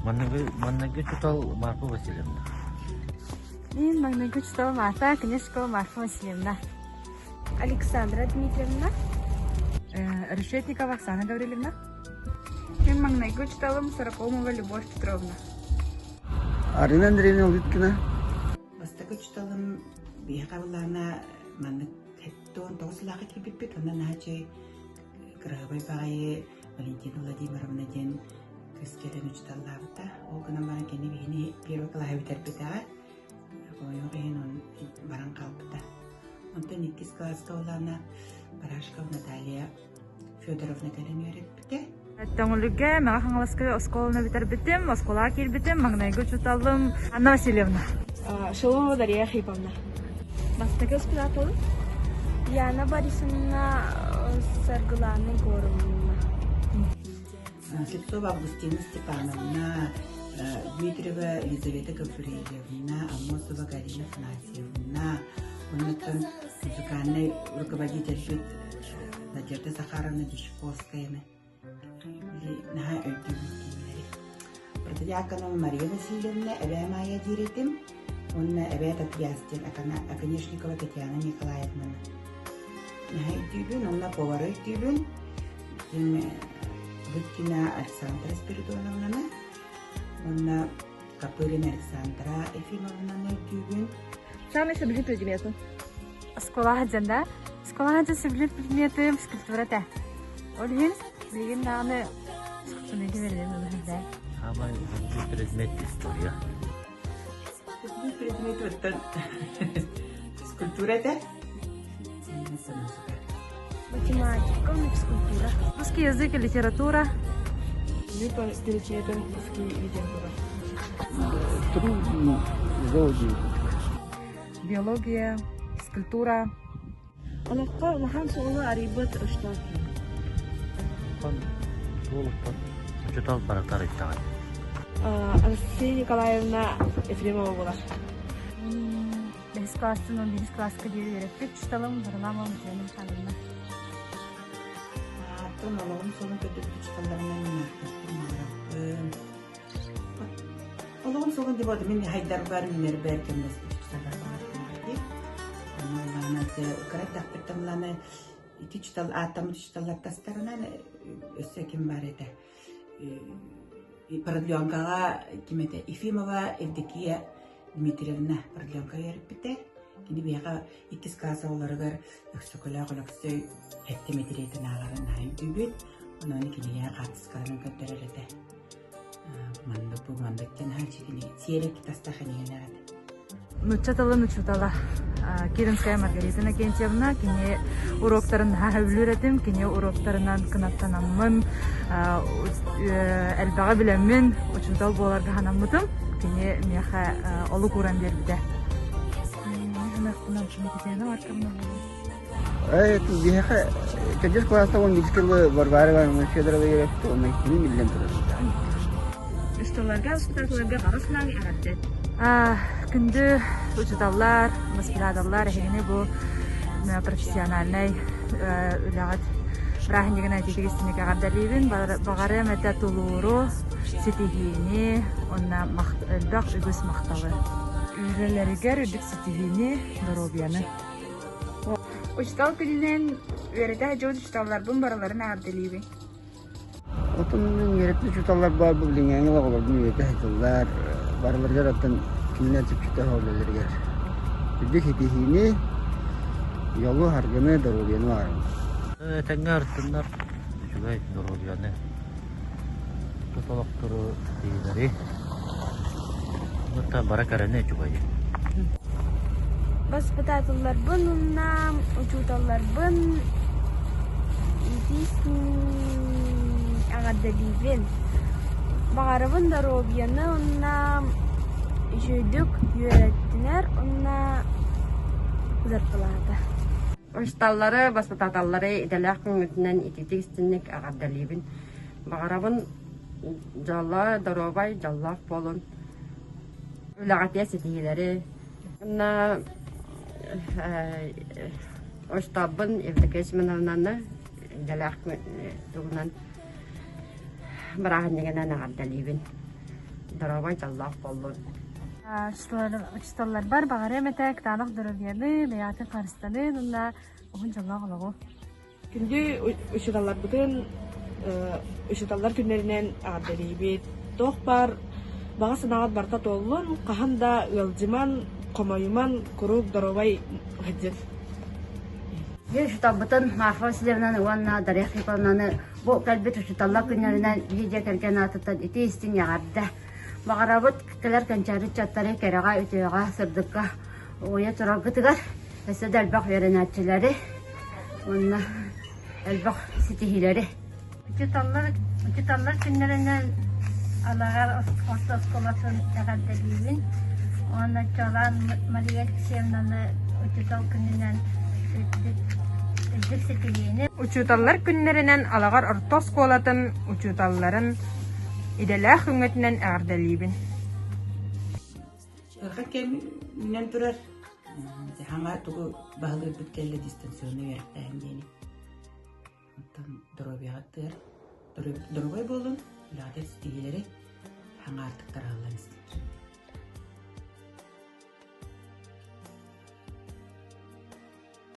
Маҥнайгы учуутал Марфа Васильевна. Мин маҥнайгы учууталым аата Князькова Марфа Васильевна. Александра Дмитриевна. Решетникова Оксана Гаврильевна. Мин маҥнайгы учууталым Сорокомова Любовь Петровна. Арина Андреевна Улыткина. Бастакы учууталым биһиэхэ былаана маннык 79 сыллаахха киирбиппит, онно наһаа үчүгэй кыраһыабай баҕайы Валентина Владимировна диэн кыыс кэлэн учууталлаабыта. Ол гынан баран кини биһини первый кылааһы бүтэрбитэҕэ. Хомойуох иһин баран хаалбыта. Онтон иккис кылааска улаана Барашкова Наталья Федоровна кэлэн үөрэппитэ. Төҥүлүгэ Мэҥэ Хаҥаласка оскуоланы бүтэрбитим, оскуолаҕа киирбитим, маҥнайгы учууталым Анна Васильевна. Шилова Дарья Архиповна. Бастакы воспитателым Яна Борисовна Саргылана Егоровна. Слепцова Августина Степановна, Дмитриева Елизавета Гаврильевна, Аммосова Галина Афанасьевна, оннуттан музыкальный руководительбит Надежда Захаровна Дьячковскаяны наһаа өйдүүбүт кинилэри. Протодьяконова Мария Васильевна, эбээ Майя диир этим, уонна эбээ Татьяс диэн Оконешникова Татьяна Николаевнаны наһаа өйдүүбүн, уонна повары өйдүүбүн. Лыткина Александра Спиридоновнаны уонна Копырина Александра Ефимовнаны өйдүүбүн. Самый сөбүлүүр предметин? Оскуола сылдьан да? Оскуола сылдьан сөбүлүүр предметим физкультура этэ. Ол иһин билигин даҕаны физкультураны бэринэн ылыһын Самый сөбүлүүр предмет история. Сөбүлүүр предмети физкультура этэ. Математика, физкультура. Русский язык и литература. Перечетом русский литература. Трудно зоология. Биология, физкультура. Олоххо улахан суолу арыйбыт учуутал Улахан суолуттан учуутал барыта арыйдаҕа. Анастасия Николаевна Ефремова буолар. Бэһис класстан он биирис класска диэри үөрэппит учууталым Варламова Матрена Михайловна. Ааттан олоҕум суолун көрдөрбүт учууталларынан мин аахтарбын, Олоҕум суолун деп мин хайдарбар, үүнэрбэр кэмнэспит учууталлар баҕар Онно кыра эрдэхпиттэн ыланы ити учуутал ааттаммыт учууталлар тастарынан өссө ким бар этэ Продленкаҕа ким этэ Ефимова Евдокия Дмитриевна продленка үөрэппитэ. Кини биһиэхэ иккис класс оҕолоругар Өксөкөлөөх Өлөксөй эттэ мэтириэтин ааҕарын наһаа өйдүүбүт. Онон кинигэ хаартыскаларын көрдөрөр этэ. Маннык бу маннык диэн наһаа кини сиэрик тастаах кинигэлээх этэ. Нуучча тылын учуутала Киринская Маргарита Иннокентьевна кини уроктарын наһаа сөбүлүүр этим. Кини уроктарынан кынаттанаммын, элбэҕи билэммин учуутал буоларга санаммытым. Кини миэхэ олук ууран биэрбитэ. Биһиэхэ төрдүс кылааста уон биирис кылы Варвара Ивановна Федорова үөрэттэ, уонна кини биллэн турар. Усталарга, устатыларга баҕа санааҥ эҕэрдэ. Күндү учууталлар, воспитателлар, эһигини бу профессиональнай үлэҕит бырааһынньыгын айтитик истиник эҕэрдэлиибин. Баҕарыам этэ тулууру, ситиһиини уонна элбэх үгүс махталы. Үлэлэригэр үрдүк ситиһиини, доруобуйаны. Учуутал күнүнэн үөрэтэ сылдьыбыт учууталларбын барыларын эҕэрдэлиибин. Отон мин үөрэппит учууталлар баар бу билиҥҥээҥи оҕолорбун үөрэтэ сылдьаллар. Барыларыгар оттон кинилэр чопчута үлэлэригэр үрдүк ситиһиини, дьолу, саргыны, доруобуйаны баҕарабын. Этэҥҥэ артыннар үчүгэй доруобуйаны тус олохтору ситиһиилэри бара кэрэни үчүгэйи. Воспитателларбын уонна учууталларбын эҕэрдэлиибин. Баҕарабын доруобуйаны уонна үчүгэйдик үөрэттинэр уонна зарплата. Учууталлары, воспитателлары идэлээх күҥҥүтүнэн итиитик-истинник эҕэрдэлиибин. Баҕарабын дьоллоо, доруобай, дьоллоох буолун. Үлэҕитигэр ситиһиилэри. Уонна учууталбын Евдокия Семеновнаны идэлээх тугунан бырааһынньыгынан эҕэрдэлиибин. доруобай дьоллоох буоллун. Учууталларбар баҕарыам этэ кытаанах доруобуйаны, бэйэҕитин харыстанын уонна уһун дьоллоох олоҕу. Күндү учууталларбытын учууталлар күннэринэн эҕэрдэлиибит. Туох баар баҕа санааҕыт барыта туоллун, хаһан да ыалдьыман, хомойуман, куруук доруобай сылдьын. Биир учууталбытын Марфа Васильевнаны уонна Дарья Филипповнаны бу кэлбит учууталлар күннэринэн биир дьиэ кэргэн аатыттан итии-истиҥ эҕэрдэ. Баҕарабыт кэлэр кэнчээри ыччаттары кэрэҕэ, үтүөҕэ, сырдыкка уйа тураргытыгар өссө да элбэх үөрэнээччилэри уонна элбэх ситиһиилэри. Учууталлар, учууталлар күннэринэн Алаҕар орто оскуолатын эҕэрдэлиибин уонна чуолаан Мария Алексеевнаны учуутал күнүнэн үрдүк, үрдүк ситиһиини. Учууталлар күннэринэн Алаҕар орто оскуолатын учууталларын идэлээх өҥөтүнэн эҕэрдэлиибин. Ыарахан кэм үүнэн турар. Хаҥа тугу баһылыырбыт кэллэ дистанционнай үөрэхтээһин диэни. Оттон доруобуйаҕытыгар доруобай буолун, үлэҕитигэр ситиһиилэри хаҥаартык тарҕаллан истин.